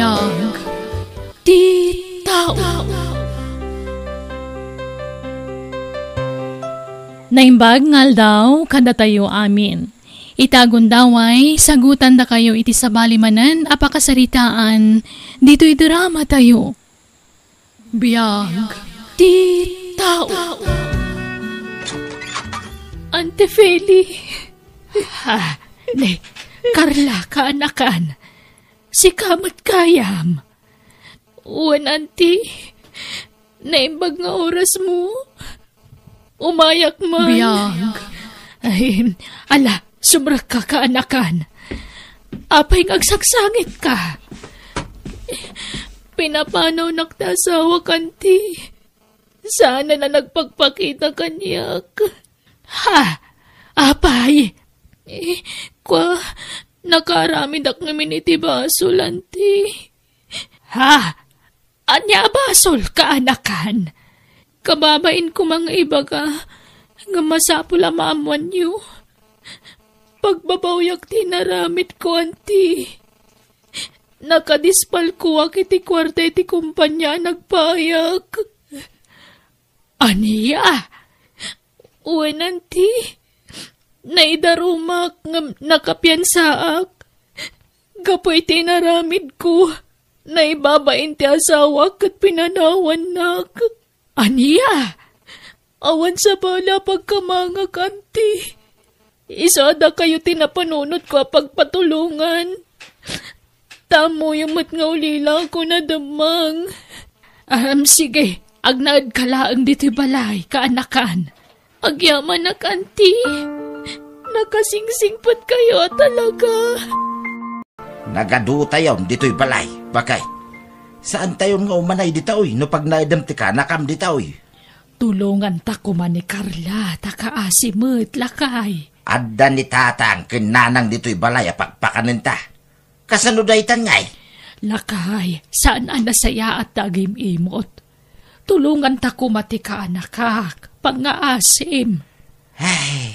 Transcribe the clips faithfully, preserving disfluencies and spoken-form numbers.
Biag ti tao. Naimbag nga aldaw kadatayo amin. Ita gundaway, sagutandakayo iti sabali manen a pakasaritaan ditoy dramatayo. Biag ti tao. Auntie Feli. Ah, ne, Carla, kaanakan. Sika met gayam. Wen, Auntie, naimbag nga orasmo. Umayak man. Biag. Ay, ala, sumrekka, kaanakan. Apay nga agsagsangitka? Pinapanawnak ti asawak, Auntie. Saanen a nagpakpakita kaniak. Ha? Apay? Eh, kua, nakaaramidak ngamin iti basol, Auntie. Ha? Ania a basol, kaanakan? Kababain koma nga ibaga nga masapul a maammoanyo. Pagbabawyak ti inaramidko, Auntie. Nakadispalkoak iti kuarta iti kumpania a nagpayak. Ania? Wen, Auntie. Naidarumak ngem nakapiansaak. Gapu iti inaramidko, naibabain ti asawak ket pinanawannak. Ania? Awan sabali a pagkamangak, Auntie. Isu a dakayo ti napanunotko a pagpatulongan. Ta ammoyo met nga ulilako nademmeng. Am, sige, agnaedka laeng ditoy balay, kaanakan. Agyamanak, Auntie. Nakasingsingpetkayo a talaga. Nagadutayon ditoy balay, baket. Saantayon nga umanay ditoy no pagnaedem ti kaanakam ditoy. Tulonganta koma ni Carla, ta kaasi met, lakay. Adda ni tatang ken nanang ditoy balay a pakpakanenta. Kasano daytan ngay? Lakay, saan a nasayaat ta agim-imot. Tulonganta koma ti kaanakak, pangngaasim. Ay,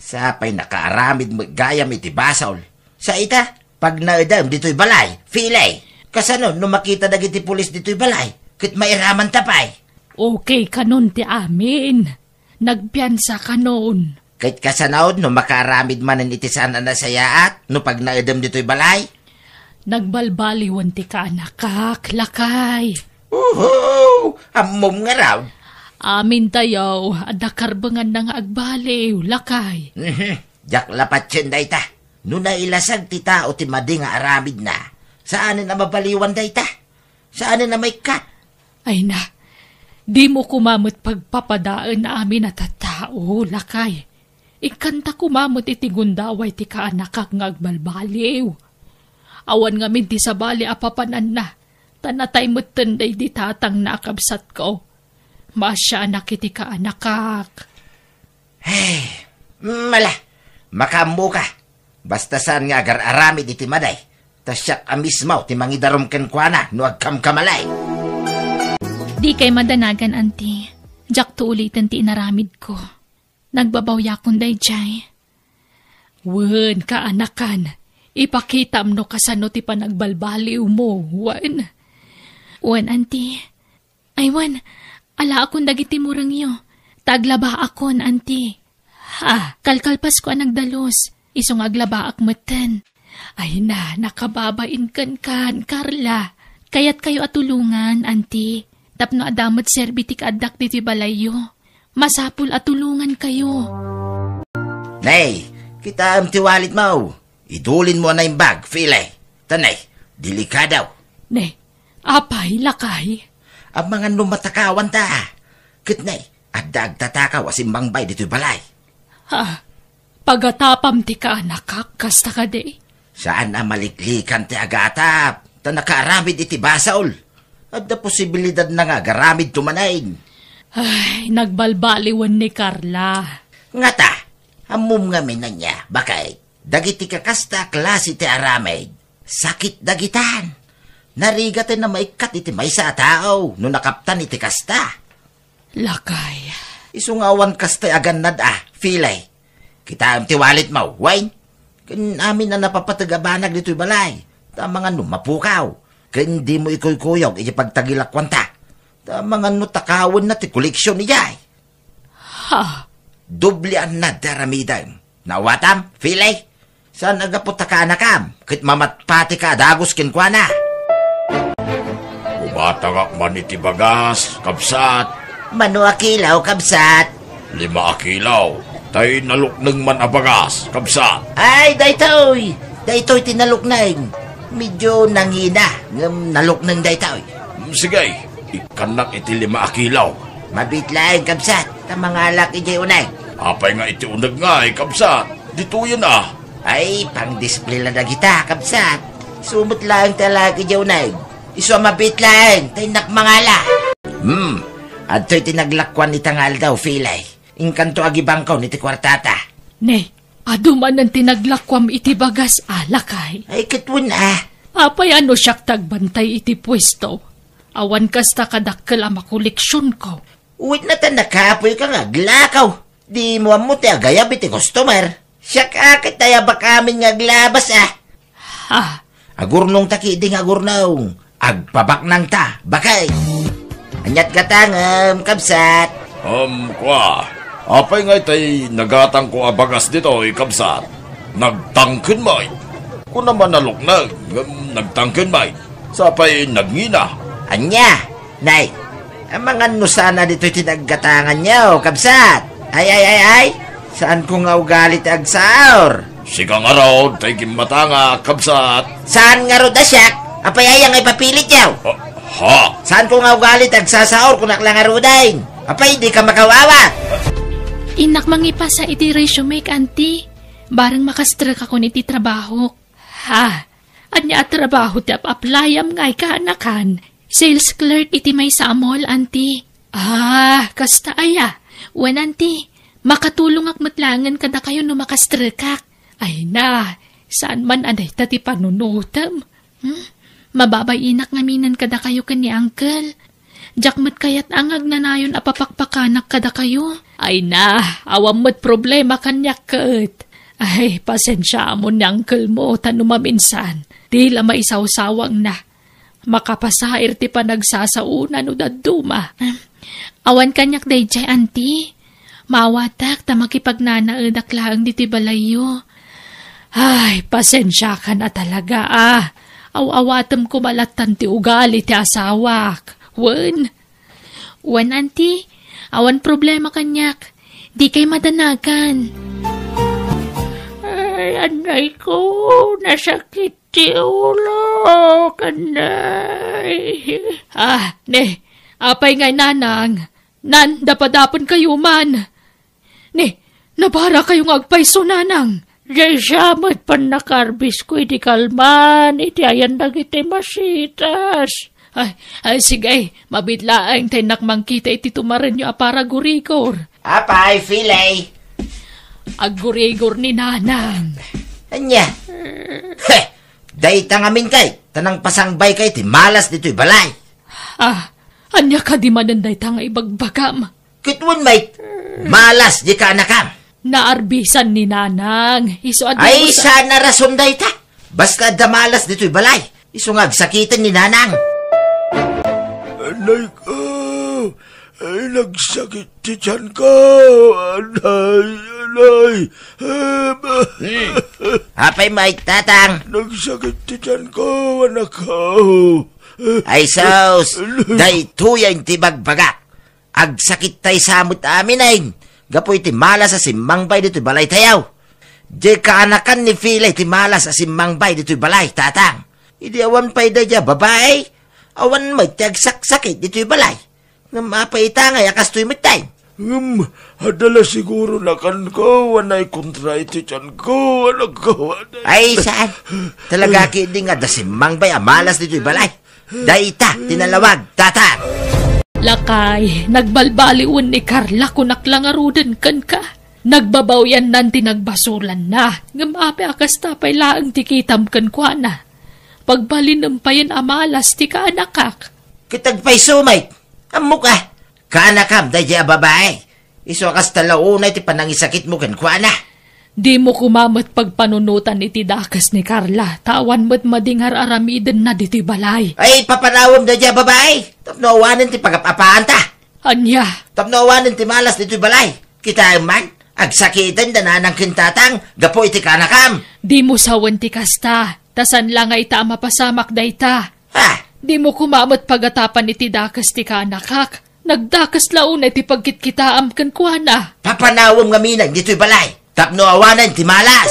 sapay nakaaramid met gayam iti basol. Sa ita, pagnaedem ditoy balay, Feli. Kasano no makita dagiti pulis ditoy balay, ket mairamanta pay? Okay kanon ti amin. Nagpiansa kanon. Ket kasano no makaaramid manen iti saan a nasayaat no pagnaedem ditoy balay? Nagbalbaliwen ti kaanakak, lakay. Uhu! Ammom ngarud? Amintayo, adda karbenganna nga agbaliw, lakay. Mhm. Diak la patien dayta. No nailasag ti tao ti madi nga aramidna, saanen a mabaliwan dayta. Saanen a maikkat. Ay na, dimo koma met pagpapadaen amin a tattao, lakay. Ikkanta koma met iti gundaway ti kaanakak nga agbalbaliw. Awan ngamin ti sabali a papananna, ta natay metten daydi tatangna a kabsatko. Maasianak iti kaanakak. Hey, mala, makaammoka. Basta saan nga agar-aramid iti maday, ta siak a mismo ti mangidarum kenkuana no agkamkamali. Dikay madanagan, Auntie. Diakto uliten ti inaramidko. Nagbabawyakon daydiay. Wen, kaanakan, ipakitam no kasano ti panagbalbaliwmo, wen. Wen, Auntie. Ay wen, alaakon dagiti murengyo, ta aglabaakon, Auntie. Ha, kalkalpasko a nagdalus, isu nga aglabaak metten. Ay na, nakababain kenkan, Carla. Kayatkayo a tulongan, Auntie, tapno adda met serbi ti kaaddak ditoy balayyo. Masapul a tulongankayo. Nay, kitaem ti walletmo. Idulinmo a naimbag, Feli. Ta nay, delikado. Ne, apay, lakay? Amangan no matakawanta. Ket nay, adda agtatakaw a simmangbay ditoy balay. Ha? Pagatapam ti kaanakak, kasta kadi? Saan a maliklikan ti agatap, ta nakaaramid iti basol. Adda posibilidadna nga agaramidto manen. Ay, nagbalbaliwen ni Carla. Ngata, ammom ngamin ania, baket? Dagiti kakasta a klase ti aramid, sakit dagitan. Narigaten a maikkat iti maysa a tao no nakaptan iti kasta. Lakay. Isu nga awan kasta a gannad a, Feli. Kitaem ti walletmo, wen? Ken amin a napapateg a banag ditoy balay. Ta amangan no mapukaw. ken dimo ikuykuyog iti pagtagilakuanta. Ta amangan no takawenna ti koleksion idiay. Ha? Doble a nadda aramidem. Naawatam, Filay? Saan a gapu ta kaanakam, ket mamatpatika a dagus kenkuana. Umatangak man iti bagas, kabsat. Mano a kilaw, kabsat? Lima a kilaw. Tay nalukneng man a bagas, kabsat. Ay, daytoy! Daytoy ti nalukneng. Medyo nangina, ngem nalukneng daytoy. Mm, sige, ikkannak iti lima a kilaw. Mabiit laeng, kabsat, ta mangalak idiay uneg. Apay nga iti uneg ngay, kabsat? Ditoyen a. Ay, pang-display la dagita, kabsat. Isu met laeng ti alaek idiay uneg. Isu a mabiit laeng, ta innak mangala. Hmm, adtoy ti naglakuan ita nga aldaw, Filay. Inkanto agibangkon iti kuartata. Ne, adu manen ti naglakuam iti bagas, a lakay. Ay, ket wen a. Apay a no siak ti agbantay iti puesto? Awan kasta kadakkel a makoleksionko. Wen a ta nakapoyka nga aglakaw. Dimo ammo ti agayab iti customer. Siak a ket ayabak amin nga aglabas a. Ha? Agurnongta ketdi nga agurnong. Agpabaknangta, bakay. Ania't gatangem, kabsat? Um, kua. Apay ngay tay nagatangko a bagas ditoy, kabsat? Nagtangken met. Kunam a nalukneng, ngem nagtangken met. Sapay nagngina. Ania? Nay, amangan no saan a ditoy ti naggatanganyo, kabsat? Ay, ay, ay, ay! Saanko nga ugali ti agsaor. Sika ngarud tay gimmatangak, kabsat. Saan ngarud a siak? Apay aya nga ipapilityo? Ah, ha? Saanko nga ugali ti agsasaor, kunak la ngaruden. Apay, dika makaw-awat? Innak mangipasa iti resumek, anti. Bareng makastrekakon iti trabahok. Ha? Ania a trabaho ti ap-applyam ngay kaanakan? Sales clerk iti maysa a mall, anti. Ah, kasta aya? Wen, anti, makatulongak met laengen kadakayo no makastrekak. Ay na, saan man a dayta ti panunotem? Hmm? Mababay-inak ngaminen kadakayo ken ni uncle. Diak met kayat a nga agnanayon a papakpakanak kadakayo. Ay na, awan met problema kaniak ket. Ay, pasensiaamon ni uncle mo ta no maminsan, di la maisawsawangna. Makapasair ti panagsasaona no dadduma. Awan kaniak daydiay, anti. Maawatak ta makipagnanaedak laeng ditoy balayyo. Ay, pasensiakan a talaga, a. Aw-awatem koma lattan ti ugali ti asawak. Wen? Wen, anti, awan problema kaniak. Dikay madanagan. Ay, anay ko, nasakit ti ulo, kanay. Ah, ne, apay ngay, nanang? Nan, dapadapen kayo man. Ni, nabara kayo nga agpayso, nanang. Daysa met pannakarbis ko idi kalman iti ayan dagiti masitas. Ay, ay, sige, mabiit laeng ta innak mangkita iti tumarenyo a paragurigor. Apay, Filay? Aggurigor ni nanang. Ania? He! Dayta ngamin kay, ta nangpasangbay kay ti malas ditoy balay. Ah, ania kadi manen dayta nga ibagbagam? Ket wen met, malas di kaanakam. Naarbisan ni nanang. Isu a di Ay, mo sa- saan a rason dayta? Basta adda malas ditoy balay. Isu nga agsakiten ni nanang. Anay ko, ay, nagsakit ti tiyan ko. Anay, anay. Hmm. Apay met, tatang? Nagsakit ti tiyan ko, anak ko. Ay, sus! Daytoy a inti bagbaga. Agsakit tay sa met amin, ay, gapu iti malas a simmangbay ditoy balaytayo. Diay kaanakan ni Filay ti malas a simmangbay ditoy balay, tatang. Idi awan pay daydiay a babai, awan met ti agsaksakit ditoy balay. Ngem apay ita ngay a kastoy met, tay? Ngem, adda la siguro nakanko, anay, kontra iti tiyanko, anak ko, anay. Ay, saan? Talaga ketdi nga adda simmangbay a malas ditoy balay. Dayta ti nalawag, tatang. Lakay, nagbalbaliwen ni Carla, kunak la ngaruden kenka. Nagbabawiannan ti nagbasulanna, ngem apay a kasta pay laeng ti kitam kenkuana? Pagbalinem payen a malas ti kaanakak. Ket agpayso met? Ammok a, kaanakam daydiay a babai. Isu a kasta la unay ti panangisakitmo kenkuana. Dimo koma met pagpanunotan iti dakes ni Carla, ta awan met madi nga ar-aramidenna ditoy balay. Ay, papanawem daydiay a babai. Tapno awanen ti pagap-apaanta. Ania? Tapno awanen ti malas ditoy balay. Kitaem man, agsakiten da nanang ken tatang gapu iti kaanakam. Dimo sawen ti kasta, ta saan la nga ita a mapasamak dayta. Ha? Dimo koma met pagatapan iti dakes ti kaanakak. Nagdakes la unay ti pagkitkitaam kenkuana. Papanawem ngamin ditoy balay tapno awanen ti malas.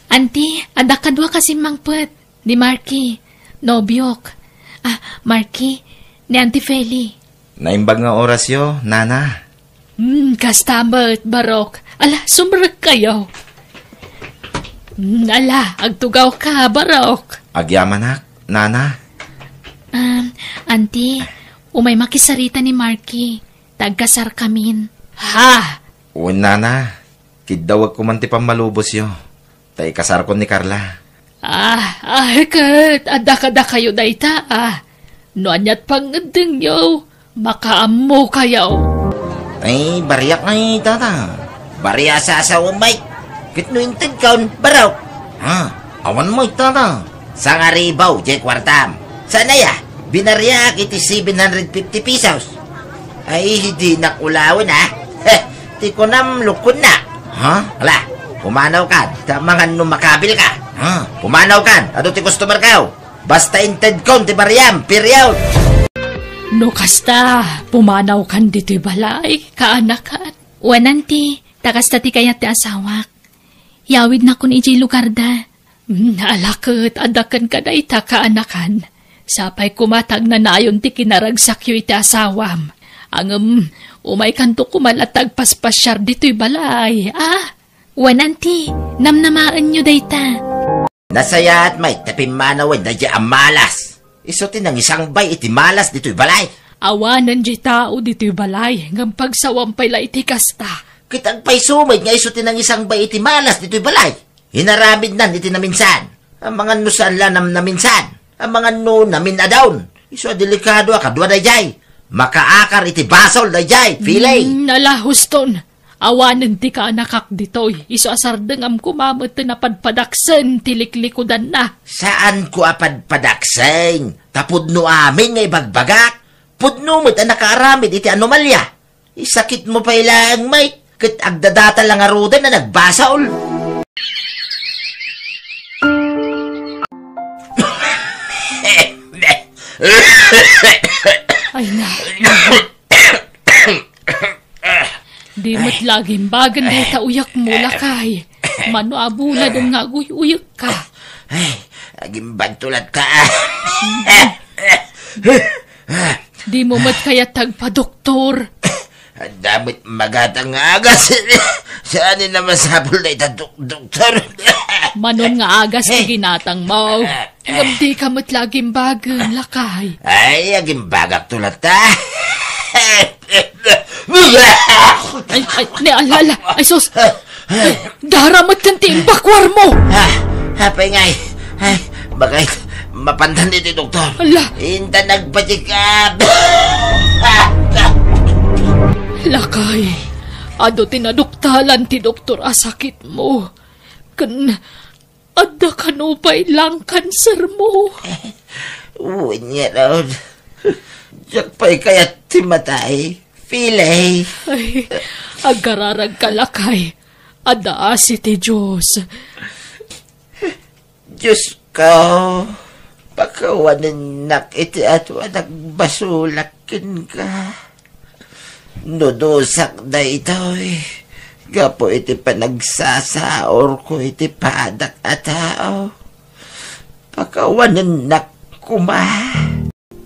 Anti, adda kadua ka simmangpet. Ni Marky, nobiok. Ah, Marky, ni Auntie Feli. Naimbag nga orasyo, Nana. Hmm, kasta met, Barok. Ala, sumrekkayo. Hmm, ala, agtugawka, Barok. Agyamanak, Nana. Um, Auntie, umay makisarita ni Marky. Tagkasarkamin. Ha? Wen, Nana. Kiddawek koman ti pammalubosyo. Ta ikasarkon ni Carla. Ah, ah, ket adda kadakayo dayta, ah. No aniat pangngeddengyo, makaammokayo. Ay, bariak ngay, tata. Bari a sasawem, Mike. Ket no intedkon, Barok. Ha? Awan, Mike, tata. Sangaribaw, jay kuartam. Saan aya? Binariak iti seven hundred fifty pesos. Ay, dinak ulawen, ah. Heh, ti kunam, lukonna. Ha? Ala, pumanawkan, ta mangan no makabilka. Ha? Pumanawkan, adu ti customerkaw. Basta intedkon ti bariam, period. No kasta, pumanawkan ditoy balay, kaanakan. Wen, Auntie, ta kasta ti kayat ti asawak. Yawidnakon idiay lugarda. Hmm, ala ket, adda kenka dayta, kaanakan. Sapay koma ta agnanayon ti kinaragsakyo iti asawam. Ngem, umaykanto koma latta agpaspasiar ditoy balay, ah? Wen, Auntie, namnamaenyo dayta. Nasayaat met ta pimmanawen daydiay a malas. Isu ti nangisangbay iti malas ditoy balay. Awanen diay tao ditoy balay, ngem pagsawam pay la iti kasta. Ket agpayso met nga isu ti nangisangbay iti malas ditoy balay. Inaramidnan iti naminsan. Amangan no saan la nam-, naminsan. Amangan no namin-adaon. Isu a delikado a kadua daydiay. Makaakar iti basol daydiay, Filay. Mm, ala, huston. Awanen ti kaanakak ditoy. Isu a sardengam koma met ti napadpadaksen ti liklikudanna. Saanko a padpadaksen. Ta pudno amin nga ibagbagak. Pudno met a nakaaramid iti anomalia. Isakitmo pay laeng, Mike, ket agdadata la ngaruden a nagbasol. Ay na. Di met la agimbagen dayta uyekmo, lakay. Mano a buladem nga aguy-uyekka? Ay, agimbagto latta. Dimo met kayat agpadoktor? Adda met magatang nga agas. Saan a masapul dayta dok-, doktor? Manon nga agas ti ginatangmo. Ngem dika met la agimbagen, lakay. Ay, agimbagakto latta. Ay, ay, ni, ala, ala. Ay, sus. Ay, dara met ken ti imbakuarmo. Ah, apay ngay. Ay, bagay, mapantan iti doktor. Ala. Inta nagpa-check up. Lakay, adu ti naduktalan ti doktor a sakitmo. Ken adda kano pay lung cancer mo. Wen ngarud, diak pay kayat ti matay, Filay. Ay, agararagka, lakay. Adda asi ti Dios. Diosko, pakawanennak iti adu a nagbasolak kenka. No dusak daytoy, gapu iti panagsasaurko iti padak a tao, pakawanennak koma.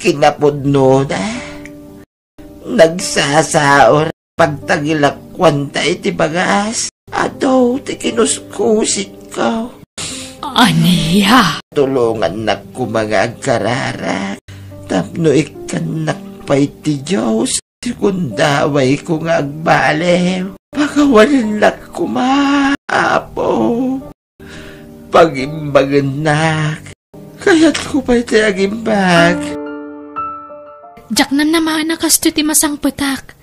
Kinapudnona, nagsasaur pagtangilak kuanta iti bagas. Adu ti kinuskusikko. Ania? Tulongannak koma nga agkararag tapno ikkannak pay ti Dios ti gundawayko nga agbaliw. Pakawanennak koma, Apo. Pagimbagennak. Kayatko pay ti agimbag. Diak namnamaen a kastoy ti masangpetak.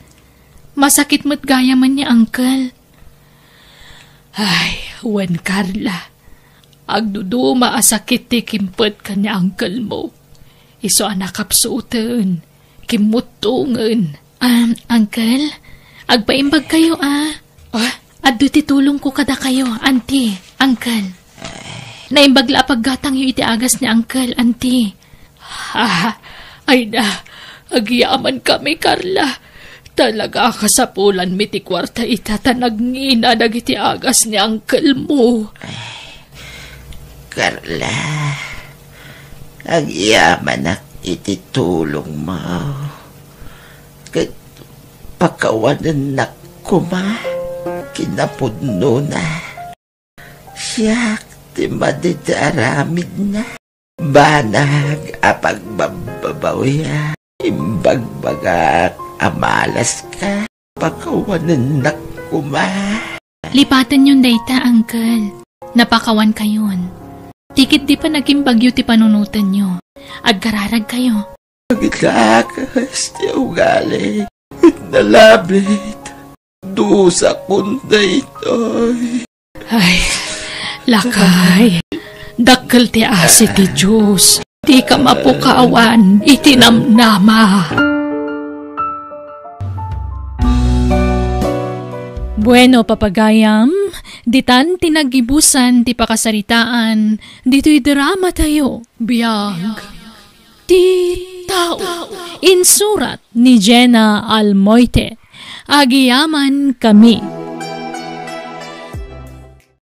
Masakit met gayamen ni Uncle. Ay, wen, Carla. Agduduma a sakit ti kimputka ni uncle mo. Isu a nakapsuten, kimmuttongen. Um, uncle, agpaimbag kayo, ah. Ah? Adda ti tulongko kadakayo, auntie, uncle. Naimbag la a paggatangyo iti agas ni uncle, auntie. Ah, ay na, agyamankami, Carla. Talaga a kasapulanmi ti kuarta ita ta nagngina dagiti agas ni uncle mo. Carla, agyamanak iti tulongmo. Ket pakawanennak koma kinapudnona. Siak ti madi ti aramidna. Banag a pagbabbabawiak, imbagbagak a malaska, pakawanennak koma. Lipatenyon dayta, uncle. Napakawankayon. Ti ketdi panagimbagyo ti panunotenyo. Agkararagkayo. Agdakes ti ugali. Nalabit. Dusakon daytoy. Ay, lakay, dakkel ti asi ti Dios. Dika mapukawan iti namnama. Bueno, papagayam, ditan ti naggibusan ti pakasaritaan ditoy drama tayo. Biag ti tao. Insurat ni Jenna Almoite. Agyamankami.